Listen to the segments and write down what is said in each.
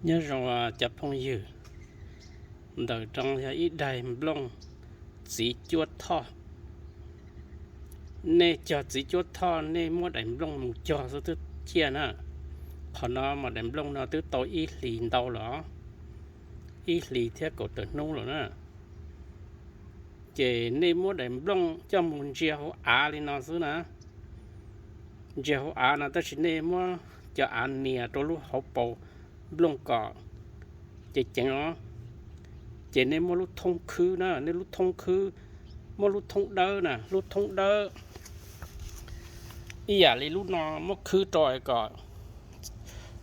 Nyob zoo cov phooj ywg, ntawm no yog ib daim nplooj txiv cuab thoj. Nej cog txiv cuab thoj, nej muab daim nplooj mus cog xwb twb ciaj na. Qhov no mas daim nplooj no twb tau ib hlis ntau lawm, ib hlis thiab kaum tawm hnub lawm na. Ces nej muab daim nplooj coj mus ntsia hauv av li no xwb na. Ntsia hauv av no tab sis nej muab cov av nias rau lub hauv paus nplooj kom ceev ceev os. Ces nej muab lub thoob khwb na, nej lub thoob khwb, muab lub thoob dawb na, lub thoob dawb ib yam li lub no muab khwb rau kom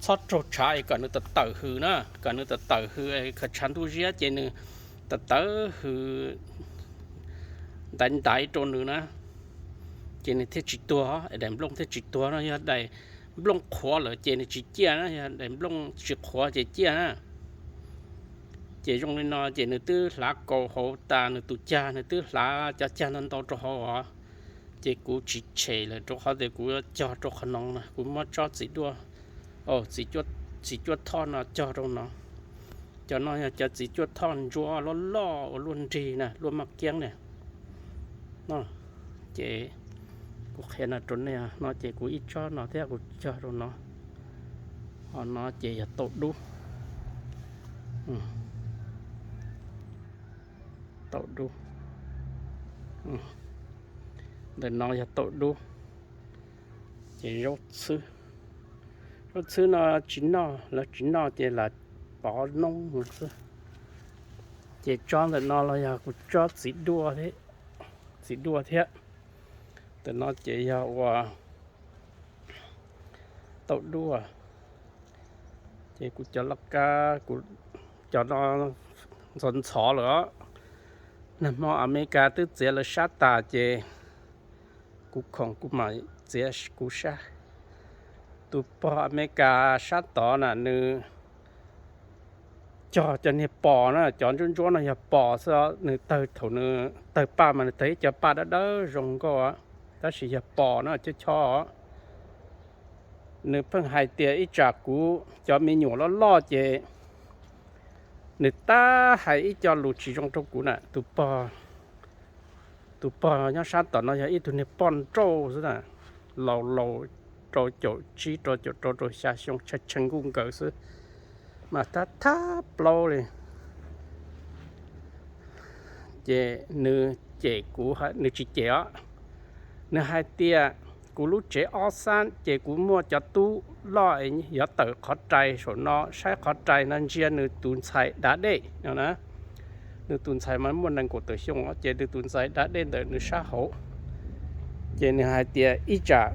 txhob raug tshav es kom nws tawm tawm hws na, kom nws tawm tawm hws, khaws tshav ntuj ziab ces nws tawm tawm hws ntaiv ntaiv rau nws na, ces nws thiaj tsis tuag, daim nplooj thiaj tsis tuag no. Yog daim nplooj qhuav lawm ces nws tsis ciaj na, yog daim nplooj tsis qhuav ces ciaj na. Ces zoo li no ces nws twb hlav kaus hauv tas, nws tus cag nws twb hlav cov cag ntau ntau rau hauv os. Ces kuv tsis tshem lawm rau qhov tias kuv yuav cog rau qhov no na, kuv muab tsob txiv duaj, txiv cuab thoj no cog rau no. Cov no yog cov txiv cuab thoj ntsuab loj loj uas luaj nrig na, luaj maj kiab na. Ces kuv qhia no rau nej no, ces kuv ib tsob no thiab kuv cog rau no. Ho no ces yog tauj dub. Tauj dub. Ntawm no yog tauj dub. Ces zaub txhwb, zaub txhwb no tsis noj, lawv tsis noj ces lam pov noob xwb. Ces tsob ntawm no los yog kuv tsob txiv duaj thiab. Ntawm no ces yog ua tauj duaj. Ces kuv cov laj kab, kuv cov no ntxhov ntxhov lawm os. Nag hmo Amelikas twb txiav lawv sab tas ces kuv khoom kuv mam txiav kuv sab. Tus pog Amelikas sab tod na nws cog cov niag pos na, cov ntsuab ntsuab no yog pos xwb, nws tawg thaum nws tawg paj mas nws tawg ib co paj dawb dawb zoo nkauj, tab sis yog pos na, chob chob. Nws pheej hais tias ib tsam kuv cov me nyuam loj loj ces nws tab hais ib co lus tsis zoo rau kuv na. Tus pog, tus pog nyob sab tom no yog ib tug niag poj nrauj xwb na, laus laus rau caum tsib rau caum rau rau xya xyoo, tshee tshee nkuj nkaws xwb, mas thab thab plaub li. Ces nws cem kuv, nws tsis cem os. Nws hais tias kuv lub tsev ob xab ces kuv muaj cov tub loj yuav tawm qhov rai saum no saib qhov rai no ntsia nws tus ntxhais da dej no na. Nws tus ntxhais mas muaj nees nkaum tawm xyoo ces nws tus ntxhais da dej ntawm nws sab hauv. Ces nws hais tias ib tsam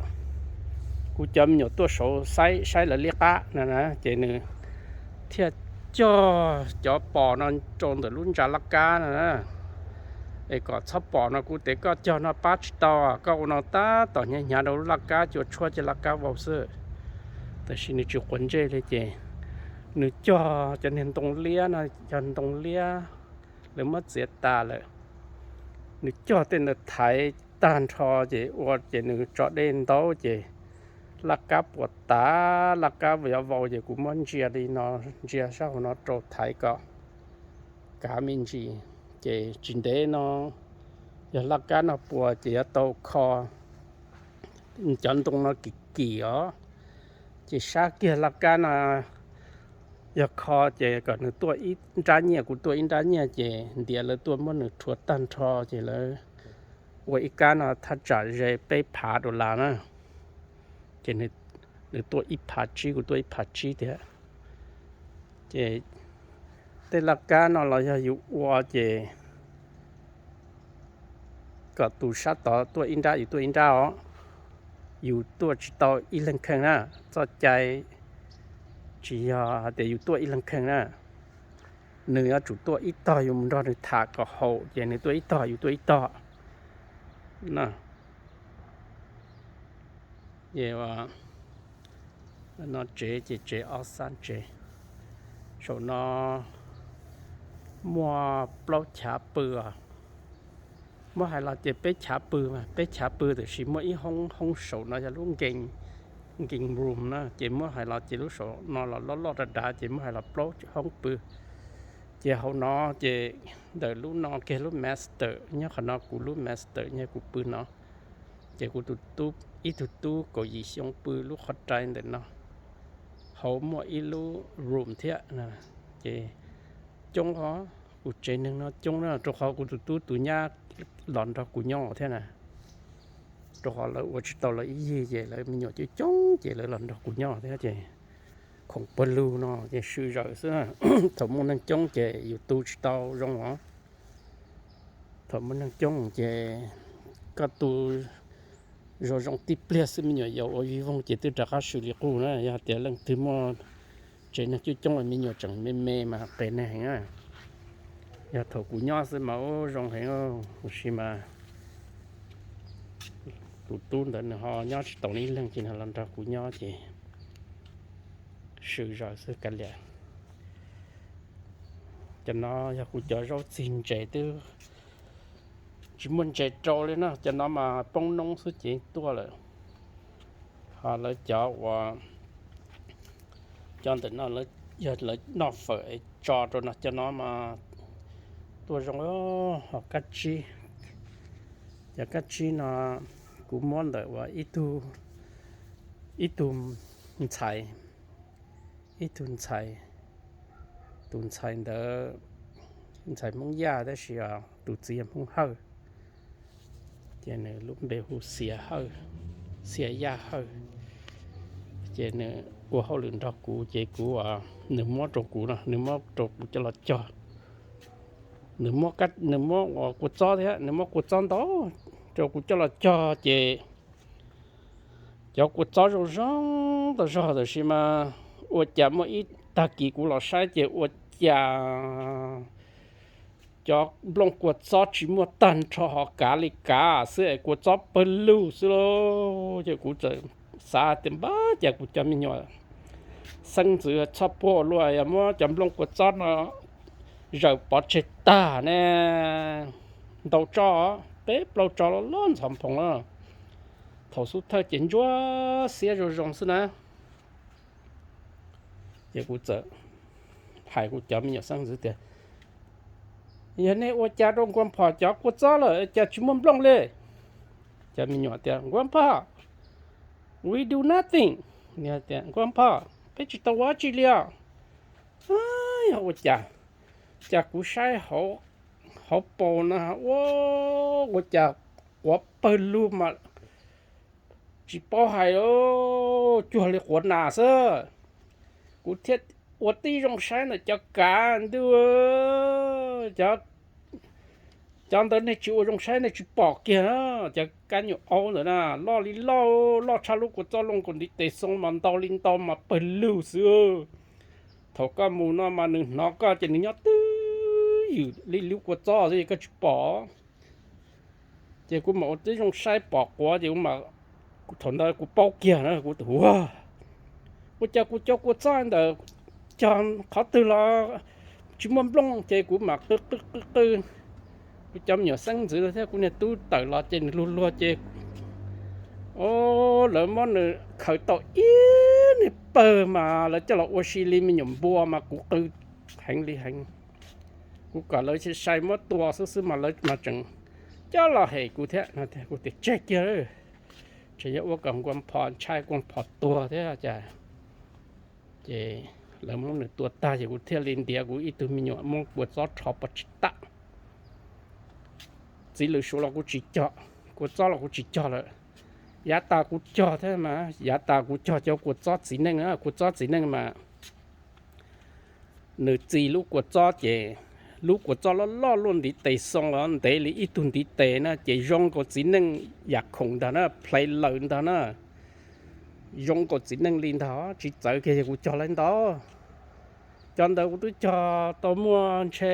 kuv cov me nyuam tuaj saud saib saib lawv liab qab no na, ces nws thiaj cog cov pos no rau ntawm lub ntsa laj kab no na, es kom txhob pom no. Kuv tias koj cog no pab tsis tau, koj ua no tab tom hnyav hnyav rau lub laj kab, cua tshuab ces laj kab vau xwb. Tab sis nws tsis quav ntsej li ces nws cog cov niag ntoo liab no, cov ntoo liab lawv muab txiav tas lawm, nws cog tej ntawd thaiv tag nrho ces ua ces nws tso dej ntau ces laj kab puas tas, laj kab yuav vau ces kuv muab ntsia li no, ntsia sab hauv no rau thaiv kom kav me ntsis. Ces tsis ntev no yog laj kab no puas ces yuav tau kho cov ntoo no kim kim os. Ces sab kiag laj kab no yog kho ces kom nws tuaj ib nrab nyiaj, kuv tuaj ib nrab nyiaj ces ntiav lawv tuaj muab nws rhuav tag nrho ces lawv ua ib kab no thaj tsam ze peb phav dollar na. Ces nws tuaj ib phav tsib, kuv tuaj ib phav tsib thiab. Ces tej laj kab no los yog yus ua ces kom tus sab tod tuaj ib nrab yus tuaj ib nrab os. Yus tuaj tsis tau ib leeg kheej na, txoj cai tsis yog hais tias yus tuaj ib leeg kheej na. Nws yuav tsum tuaj ib tog, yus mus nrog nws tham kom haum ces nws tuaj ib tog yus tuaj ib tog. Ces no tsev ces tsev ob xab tsev. Saum no muaj plaub chav pw os. Muab hais los ces peb chav pw mas, peb chav pw tiam sis muaj ib hoob, hoob saum no yog lub nkees game room na, ces muab hais los ces lub saum no los loj loj dav dav ces muab hais los plaub hoob pw. Ces hauv no ces ntawm lub no kiag lub master, nyob qhov no kuv lub master nyob kuv pw no. Ces kuv tus tub, ib tug tub kaum yim xyoo pw lub qhov rai ntawm no. Hauv muaj ib lub room thiab. Ces coob os, kuv tsev neeg no coob na, rau qhov kuv tus tub tus nyab los nrog kuv nyob thiab na. Rau qhov lawv ua tsis tau lawv ib yig ces lawv me nyuam coob coob ces lawv los nrog kuv nyob thiab ces khoom pawg lug no ces swm zawm xwb. Thaum muaj neeg coob ces yus tu tsis tau zoo os. Thaum muaj neeg coob ces koj tu zoo zoo tib pliag xwb me nyuam yaus ua vij voog ces twb rov qab swm li qub na. Yog tias leej twg muaj tsev neeg coob coob me nyuam tseem me me mas qias neeg heev. Yog thaum kuv nyob xwb mas ua zoo heev, tiam sis mas tus tub ntawd nws ho nyob tsis tau ib leeg ces nws los nrog kuv nyob ces swm zawm xwb kav liam. Cov no yog kuv cov zaub txig ntses twb tsis muaj ntses rau li na, cov no mas poob noob xwb ces tuaj lawm. Ho lawv cov uas cov ntawm no yog lawv noj fawm es tso rau no, cov no mas tuaj zoo. Ho kab tsib, cov kab tsib no kuv muab ntawm uas ib tug, ib tug ntxhais, ib tug ntxhais, tus ntxhais ntawd ntxhais Hmoob Yaj tab sis tus txiv yog Hmoob Hawj. Ces nws lub npe hu Xia Hawj, Xia Yaj Hawj. Ces nws ua hauj lwm nrog kuv ces kuv, nws muab rau kuv no, nws muab rau kuv coj los cog. Nws muab, nws muab ua kua txob thiab, nws muab kua txob ntau rau kuv coj los cog ces cov kua txob zoo zoo tau zog, tab sis mas ua cas muaj ib tag kis kuv los saib ces ua cas cov nplooj kua txob tsis muaj tag nrho, ho kav li kav xwb es kua txob pawg lug xwb lauj. Ces kuv txawm xav tias npab cas kuv cov me nyuam xeeb ntxwv txhob puag luaj, yog muab cov nplooj kua txob no zawm pov tseg tag ne. Ntau tso, peb plaub tso loj loj ntxhov nphoo na. Thaum xub thawj ces ntsuab xiab zoo zoo xwb na. Ces kuv txawm hais kuv cov me nyuam xeeb ntxwv tias, yog nej ua cas rau Nkua Phom cov kua txob lawm cas tsis muaj nplooj li? Cov me nyuam tias, Nkua Phom, we do nothing. Tias, Nkua Phom, peb tsis tau ua dab tsi li os. Yog ua cas, cas kuv saib hauv paus no ua, ua cas quav pawg lug mas tsis paub hais, cuag li quav nas xwb. Kuv thiaj ua tib zoo saib ntawm cov kav ntuj, cov ntawd nej tsis ua zoo saib nej tsis pom kiag na. Cov kab nyuam aub ntawd na, loj li loj, loj tshaj lub kua txob looj kaus ntiv tes xoo mas ntau li ntau mas pawg lug xwb. Thaum koj mus no mas nws hnov koj ces nws nyob twj ywm li lub kua txob xwb koj tsis pom. Ces kuv mam ua tib zoo saib pom quav ces kuv, thaum ntawd kuv paub kiag na, kuv tias, ua, ua cas kuv cov kua txob ntawd cog qhov twg los tsis muaj nplooj. Ces kuv mam qw qw qw qw, kuv cov me nyuam xeeb ntxwv thiab kuv niag tub tawm los ces nws luag luag ces, o, lawv muab nws khaws tau ib niag pawg mas lawv coj los ua si li me nyuam npua mas kuv qw heev li heev. Kuv kom lawv sai muab tua xwb xwb mas lawv mas tseem coj los hem kuv thiab. Kuv tias tseg kiag, tseem yuav ua kom Nkua Phom ntshai Nkua Phom tuag thiab cas. Ces lawv muab nws tua tag ces kuv thiaj li ntiav kuv ib tug me nyuam muab kua txob rho pov tseg tag. Txiv lws suav los kuv tsis cog, kua txob los kuv tsis cog lawm. Yav tas kuv cog thiab mas, yav tas kuv cog cov kua txob txiv neej, kua txob txiv neej mas nws txi lub kua txob ces lub kua txob loj loj luaj ntiv tes xoo los ntev li ib tug ntiv tes na ces zoo nkaus txiv neej yam khoom ntag na, play lawm ntag na. Zoo nkaus txiv neej li ntag, tsis txawv kiag yog kuv cog lawm ntau. Cov ntawd kuv twb cog tau muaj ntshe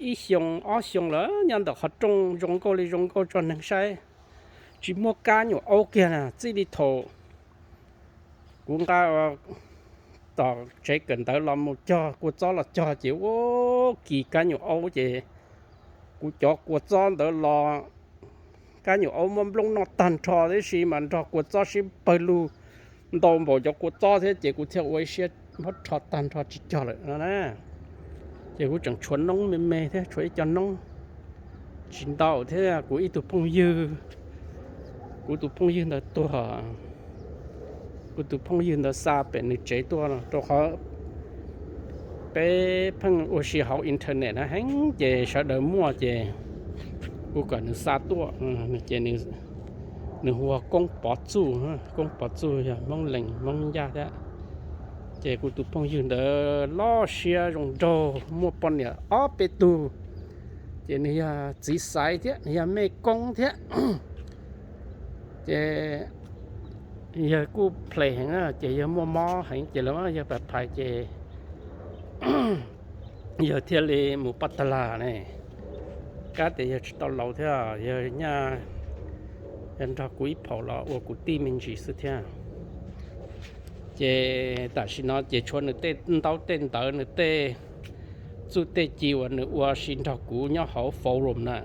ib xyoo ob xyoo lawm, nyob ntawm qhov rooj zoo nkauj li zoo nkauj tso neeg saib. Tsis muaj kab nyuam aub kiag na, txij li thaum kuv nqa tom tsev kawm ntawv los mus cog kua txob los cog ces ua kis kab nyuam aub ces kuv cov kua txob ntawd los Kab nyuam aub muab nplooj noj tag nrho tib si mas nrog kua txob sib pawg lug ntau npaum cov kua txob thiab ces kuv thiaj ua ib siab muab rho tag nrho tsis cog lawm no na. Ces kuv tseem tshuav noob me me thiab tshuav ib co noob tsis ntau thiab kuv ib tug phooj ywg, kuv tus phooj ywg ntawd tuag, kuv tus phooj ywg ntawd xa pem nws tsev tuaj rau qhov peb pheej ua si hauv internet na heev ces sawv daws muaj ces kuv kom nws xa tuaj. Ces nws hu ua Koob Pov Txuj, Koob Pov Txuj yog Hmoob Lees Hmoob Yaj thiab. Ces kuv tus phooj ywg ntawd loj siab zoo nraug muaj poj niam ob peb tug, ces nws yog txiv xaiv thiab nws yog mej koob thiab. Ces yawg kuj plhis heev na ces yawg muaj mob heev ces lawv muab yawg pam phais ces yawg thiaj li mus paj tag lag ne. Kab tias yawg tsis tau laus thiab yawg nyaj, yawg nrog kuv ib phaum los ua kuv tij me ntsis xwb thiab. Ces tam sim no ces tshuav nws tej ntaub tej ntawv nws tej txuj tej ci uas nws ua si nrog kuv nyob hauv forum na.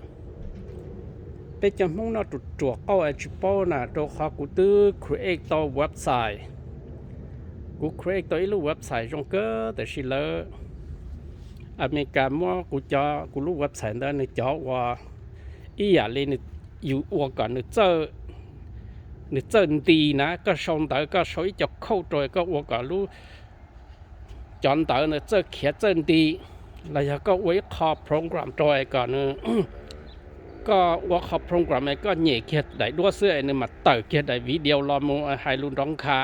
Peb cov Hmoob no ruam ruam qauj es tsis paub na rau qhov kuv twb create tau website. Kuv create tau ib lub website zoo kawg tab sis lawv Amelikas muab kuv cov kuv lub website ntawd nws cov ua ib yam li yus ua kom nws txawj nti na, koj sau ntawv koj sau ib co code rau koj ua kom lub cov ntawv ntawd txawj khiav txawj nti, los yog koj ua ib qho program rau kom nws, koj ua qho program es koj nyem kiag daim duab xwb es nws mam tawm kiag daim video los mus hais lus nrov nkha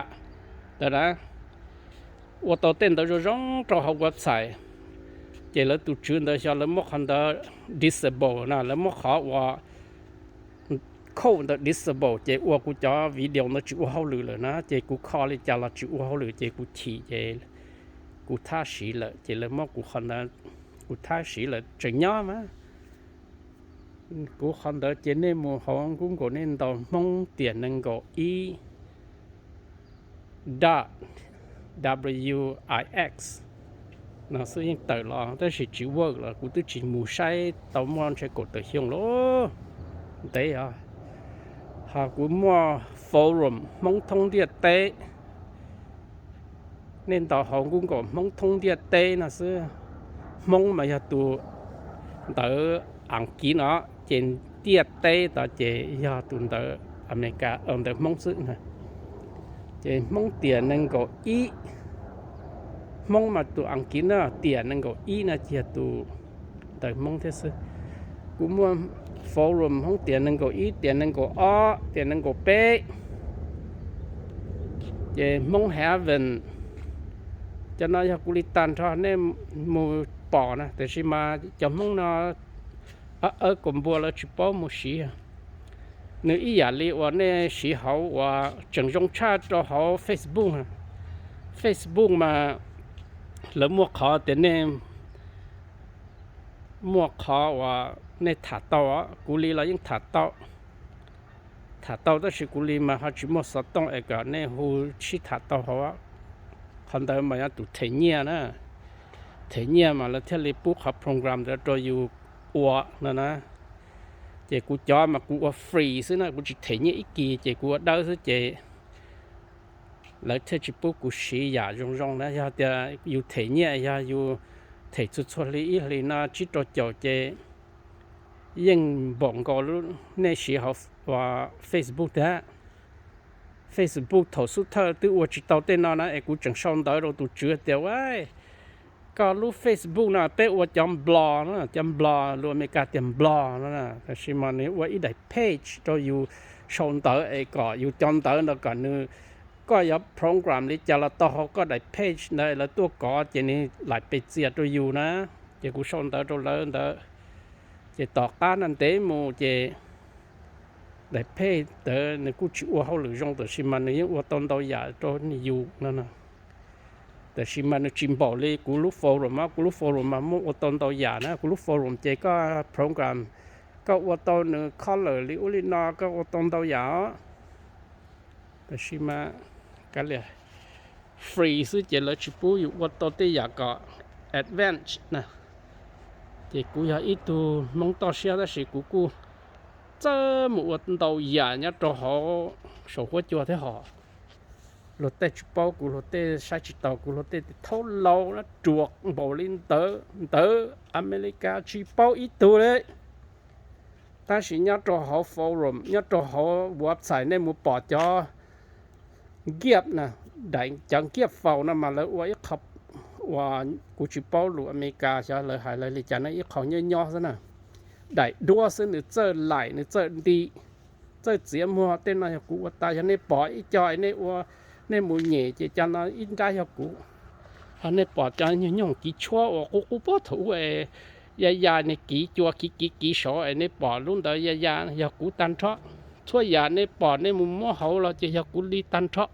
ntawd na. Ua tau tej ntawd zoo zoo rau hauv website, ces lawv tus tswv ntawd xyov lawv muab qhov ntawd disable na, lawv muab qhov uas code ntawd disable ces ua kuv cov video ntawd tsis ua hauj lwm lawm na, ces kuv kho li cas los tsis ua hauj lwm ces kuv chim ces kuv thab siv lawm ces lawv muab kuv qhov ntawd, kuv thab siv lawm tseem nyob mas. Kuv qhov ntawd ces nej mus hauv Google nej ntaus Hmoob tiam nees nkaum ib dot w i x no xwb yeej tawm los tab sis tsis work los kuv twb tsis mus saib tau muaj ntshe kaum tawm xyoo lawm. Ntev os. Ho kuv muaj forum Hmoob thoob ntiaj teb. Nej ntaus hauv Google Hmoob thoob ntiaj teb no xwb. Hmoob mas yog tus ntawv Askiv no, ces ntiaj teb tod ces yog tus ntawv Amelikas ntawv Hmoob xwb na. Ces Hmoob tiam nees nkaum ib, Hmoob mas tus Askiv na, tiam nees nkaum ib no ces yog tus ntawv Hmoob thiab xwb. Kuv muaj forum Hmoob tiam nees nkaum ib, tiam nees nkaum ob, tiam nees nkaum peb, ces Hmoob Haven. Cov no yog kuv li tag nrho nej mus pom na, tiam sis mas cov Hmoob no awb kaus npua lawv tsis paub mus siv. Nws ib yam li uas nej siv hauv uas tseem zoo tshaj rau hauv Facebook. Facebook mas lawv muaj qhov tias nej muaj qhov uas nej tham tau, kuv li los yeej tham tau. Tham tau tab sis kuv li mas ho tsis muaj xov tooj es kom nej hu sib tham tau hauv. Qhov ntawd mas yog tus them nyiaj na, them nyiaj mas lawv thiaj li pub qhov program ntawd rau yus ua no na. Ces kuv cov mas kuv ua free xwb na, kuv tsis them nyiaj ib kis ces kuv ua dawb xwb ces lawv thiaj tsis pub kuv siv yam zoo zoo na. Yog tias yus them nyiaj, yog yus them txhua txhua hli ib hlis no tsib rau caum ces yeej npaum nkaus lub nej siv hauv Facebook tiag. Facebook thaum xub thawj twb ua tsis tau tej no na es kuv tseem sau ntawv rau tus tswv tias, Ua, koj lub Facebook no peb ua cov nplog no, cov nplog lus Amelikas tias nplog no, tab sis mas nws ua ib daim page rau yus sau ntawv es kom yus cov ntawv ntawd kom nws, koj yuav program li cas los tau hauv koj daim page ntawd lawv tuaj kov ces nws laim pes txias rau yus na. Ces kuv sau ntawv rau lawv ntawd, ces tom qab no ntev mus ces daim page ntawd nws kuj tsis ua hauj lwm zoo tab sis mas nws yeej ua tau ntau yam rau yus no. Tab sis mas nws tsis npaum li kuv lub forum, kuv lub forum mas muaj ua tau ntau yam na, kuv lub forum ces koj program, koj ua tau nws color li ub li no koj ua tau ntau yam os. Tab sis mas kav liam, free xwb ces lawv tsis pub yus ua tau tej yam kom advance na. Ces kuv yog ib tug Hmoob toj siab tab sis kuv kuj txawj mus ua ntau yam nyob rau hauv saum huab cua thiab hos. Luag tej tsis paub kuv, luag tej saib tsis taus kuv, luag tej tias thaub laus na, ruam npaum li ntawd ntawd Amelikas tsis paub ib tug li. Tab sis nyob rau hauv forum, nyob rau hauv website nej mus pom cov gift na, daim cov gift faus no mas lawv ua ib qho uas kuv tsis paub lus Amelikas xyov lawv hais li cas no, ib qho nyob nyob xwb na. Daim duab xwb, nws txawj laim, nws txawj nti, txawj txiav muag. Tej no yog kuv ua tas, yog nej pom ib co es nej ua, nej mus nyem ces cov no ib nrab yog kuv. Ho nej pom cov nyooj kiv tshuab uas qub qub pob thaum ub es ya ya, nej kiv cua kiv kiv kiv saud es nej pom lub ntawd ya ya, yog kuv tag nrho. Txhua yam nej pom nej mus muab hauv los ces yog kuv li tag nrho.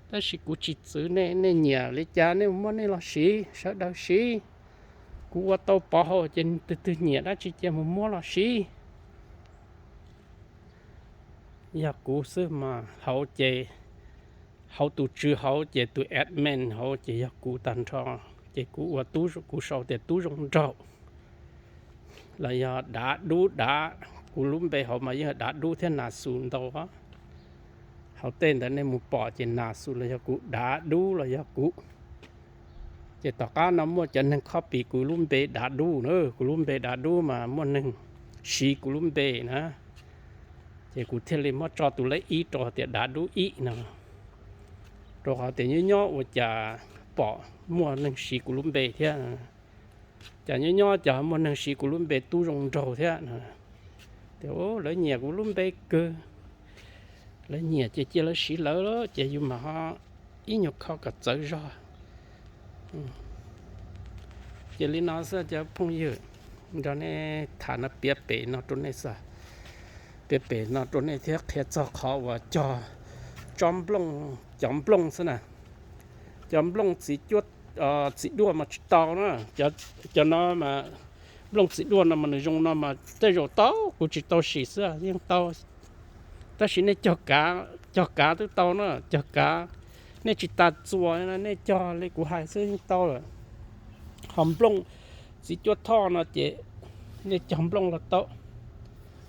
Tab sis kuv tsis txwv nej, nej nyiam li cas nej mus muab nej los siv, sawv daws siv. Kuv ua tau pov hauv ces twg twg nyiam dab tsi ces mus muab los siv. Yog kuv xwb mas hauv ces, hauv tus tswv hauv ces tus admin hauv ces yog kuv tag nrho. Ces kuv ua tub, kuv sau tias Tub Zoo Nraug los yog Dav Dub Dav. Kuv lub npe hauv mas yeej Dav Dub thiab Nas Xus ntau. Hauv tej ntawd nej mus pom ces Nas Xus los yog kuv, Dav Dub los yog kuv. Ces tom qab no muaj cov neeg copy kuv lub npe Dav Dub na, kuv lub npe Dav Dub mas muaj neeg siv kuv lub npe na. Ces kuv thiaj li muab tso tus lej ib rau tias Dav Dub Ib no, rau qhov tias nyob nyob ua cas pom muaj neeg siv kuv lub npe thiab. Cas nyob nyob cas muaj neeg siv kuv lub npe Tub Zoo Nraug thiab no. Tias lawv nyiam kuv lub npe kawg, lawv nyiam ces cia lawv siv lawv, ces yus mam ho ib nyuag kho kom txawv zog. Ces li no xwb cov phooj ywg, nrog nej tham no, piav pem no rau nej xwb, piav pem no rau nej thiab qhia txog qhov uas cog tsob nplooj, cov nplooj xwb na. Cov nplooj txiv cuab, txiv duaj mas tsis tau na. Cov no mas, nplooj txiv duaj no mas nws zoo no mas tej zaum tau, kuv tsis tau sim xwb yeej tau. Tab sis nej cog kav, cog kav twb tau na, cog kav, nej tsis tas txuas, nej cog li kuv hais xwb yeej tau lawm. Ho nplooj txiv cuab thoj no ces nej cog nplooj los tau,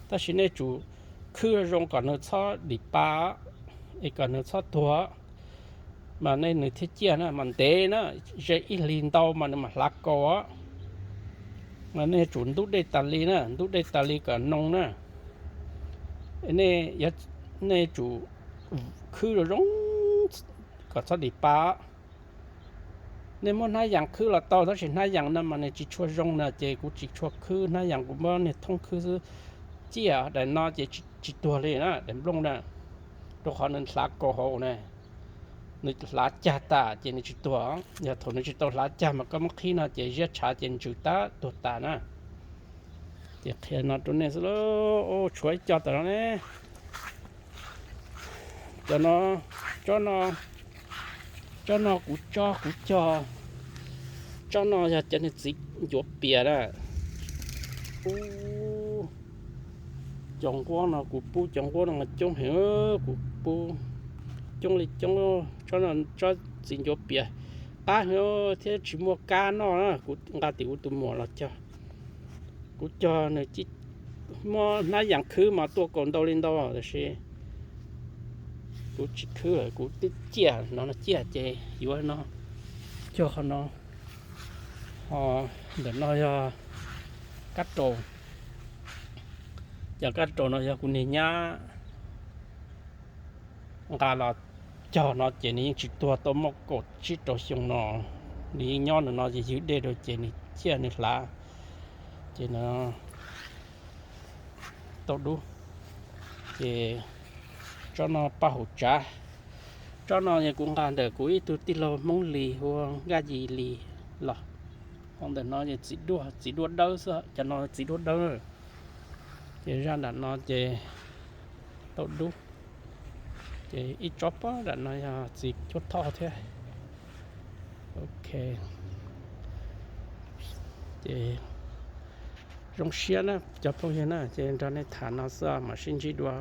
tab sis nej tsum khwb zoo kom nws txhob dim pa, es kom nws txhob tuag, mas nej nws thiaj ciaj na, mas ntev na, ze ib hlis ntau mas nws mam hlav kaus. Mas nej tsum ntub dej tas li na, ntub dej tas li kom noo na. Nej, nej tsum khwb zoo zoo kom txhob dim pa. Nej muab hnab yas khwb los tau, tab sis hnab yas no mas nws tsis tshua zoo na, ces kuv tsis tshua khwb hnab yas, kuv muab niag thoob khwb xwb, ciaj. Daim no ces tsis tuag li na, daim nplooj na, rau qhov nws hlav kaus hauv na, nws hlav cag tas ces nws tsis tuag. Yog thaum nws tsis tau hlav cag mas koj muab qhib no ces ziab tshav ces ntsws tab tuag tas na. Ces qhia no rau nej xwb lauj. Tshuav ib co tam no ne. Cov no, tsob no, tsob no kuv tso kuv cog. Tsob no yog cov niag txiv ncuav pias na. Pub cov nquab no, kuv pub cov nquab no mas coob heev, kuv pub coob li coob. Tsob no tsob txiv ncuav pias qab heev thiab tsis muaj kab noj na. Kuv nqa tim kuv tus muam los cog, kuv cog nws muab hnab yas khwb mas tuaj kaus ntau li ntau, tab sis kuv tsis khwb lawm, kuv twb ciaj no, no ciaj ces yuav no cog qhov no. Ho ntawm no yog kab raus, cov kab raus no yog kuv niag nyab nqa los cog no ces nws yeej tsis tuag tau muaj kaum tsib rau xyoo no. Nws yeej nyob ntawm no ces ywg dej rau ces nws ciaj nws hlav, ces no tau dub. Ces tsob no paj hauv tsav. Tsob no yog kuv nqa ntawm kuv ib tug tij laug Hmoob Lis hu ua Nkaj Yis Lis los. Ho ntawm no txiv duaj, txiv duaj dawb xwb, cov no txiv duaj dawb. Ces zaj nram no ces tau dub. Ces ib tsob pab nram no yog txiv cuab thoj thiab. Ok, ces zoo siab na cov phooj ywg na, ces nrog nej tham no xwb, mam sib ntsib dua.